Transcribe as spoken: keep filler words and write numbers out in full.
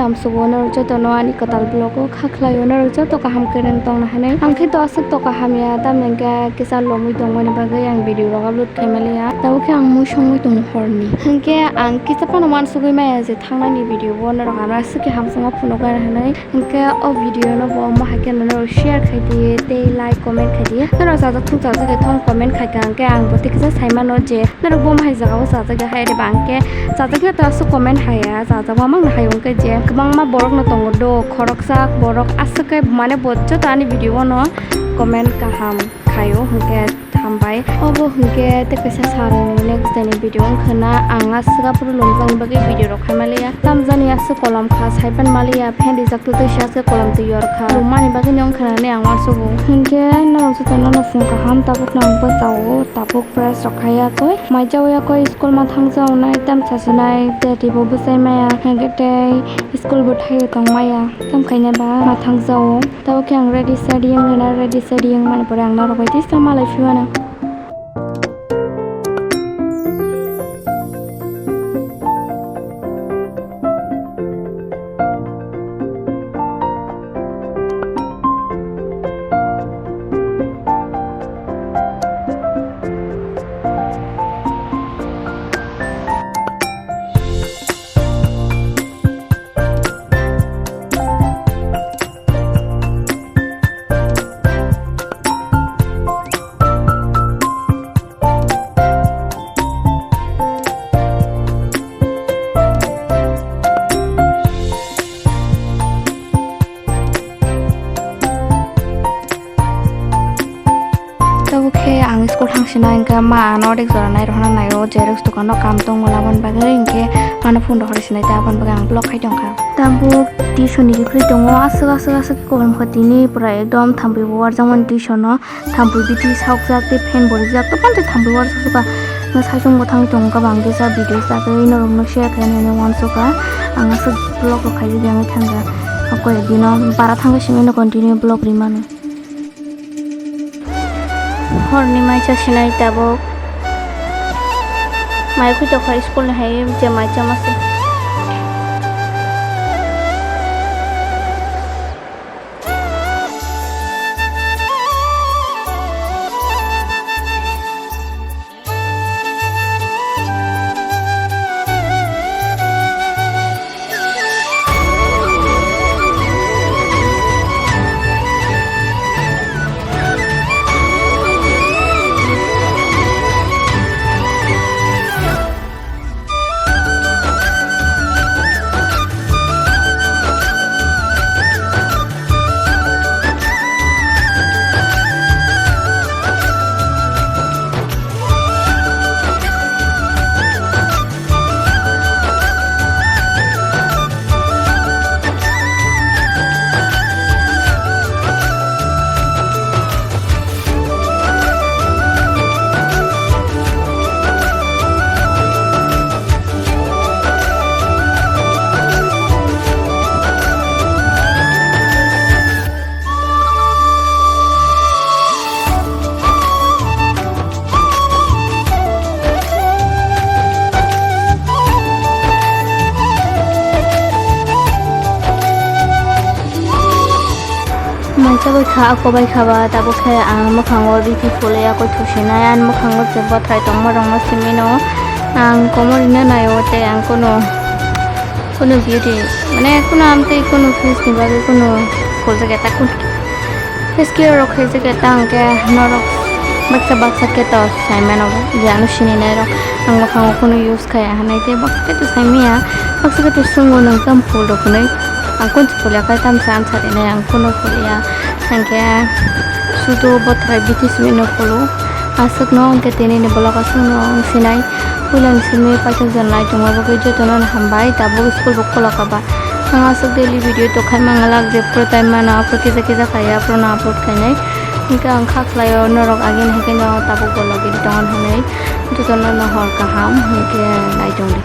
Hamsugo norok jotono ani kwtal vlog o kha khlaio, norok joto kaham kwrwng tongna hinwi. Ang khe to aswk to kaham ya, tamni hwnkhe kisa lomwi tongmani bagwi ang video rok upload khai maliya. Tabuk khe ang mui songwi tongo horni. Hwnkhe ang kisa phano uansugwi maya je thangnani video o norok ano aswk khe hamjakma phunukgwi hinwi. Hwnkhe o video no bo omo hai khe norok share khai di tei like comment khai di. Norok chajak thung chajak khe thong comment khai kha hwnkhe ang bo tei kisa sai mano je norok bo omo hai jaga o chajak ya hai re ba hwnkhe chajak ya ta aswk comment hai ya, chajak ma mang hai hwnkhe je kwbangma borok no tongo do, khoroksa borok aswk khe mane bo joto ani video o no comment kaham khaio hwnkhe. Hambai. Obo hwnkhe tei kaisa salni next day ni video wngkha na, ang aswk aphuru lumjakni bagwi video rok khai maliya. Tamjani aswk kolam kha, saipan maliya, fan rijak twi twi se aswk kolam twi yor kha. Lummani bagwi ni wngkha na hinwi ang uansugo. Hwnkhe norok jotono no phung kaham, tabuk no ang bwchao, tabuk brush rok khai yakwi. Mai chao yakwi school ma thang jaonai, tam sasinai, tei teibo bwchai maya, hwnkhe tei school bo thaiwi tong maya, tam khainai ba ma thang jao. Tabuk khe ang ready sadi wng rwna, ready sadi wng mani pore ang norok bai tei sama lai phimano. Tabuk khe ang school thang sinai hwnkhe ma ano onek jora nai rohorna naio, xerox dukano kam tongo laboni bagwi, hwnkhe mano phone rohorwi sinai tei aboni bagwi ang block khai tongkha. Tabuk tuition ni kwrwi tongo, aswk aswk aswk khe kolom kha tini pura ekdom thampui bo warjakmani tuition o, thampui biti saukjak tei fan bo rijak, tei phano tei thampui warjak suka. No saichung bo thangwi tongo, khe bang kisa video chagwi norokno share khainani uansukha, ang aswk block rok khaijak yang thangkha, koi dino bara thangkhe simi no continue block rimani. Horni mai cha sinai tabuk. Mai khui tokha school ni hai je mai cha masa. Mai chabai kha, ako bai kha ba, tabuk khe ang mwkhango riti phulwi ako thusinai, ani mwkhango je bwthai tongma rokno simi no ang komo rina naio, tei ang kunu, kunu beauty, mane kunu amtwi kunu face ni bagwi kunu phuljak ya ta kunu face care rok khaijak ya ta, hwnkhe norok baksa baksa khe to sai mano je ano sininai rok, ang mwkhango kunu use khaya hinwi tei baksa khe to sai manya, baksa khe to sungo nwng tamo phul rok hinwi. Ang kunchi phulia khai tamsa ansa rinai ang kunu phulia. Hwnkhe sudu bwthai biti simi no phulu. Aswkno hwnkhe tinini vlog aswkno wng sinai. Puilani simi paithak jon nai tongma bagwi jotono no hambai. Tabuk school bo khulokha ba. Ang aswk daily video to khai mangalak, jephuru time mano aphuru kisa kisa khai aphuru no upload khainai. Hwnkhe ang kha khlaio norok agini hai kheno tabuk bo logi tongo hinwi. Jotono no hor kaham hwnkhe nai tongdi.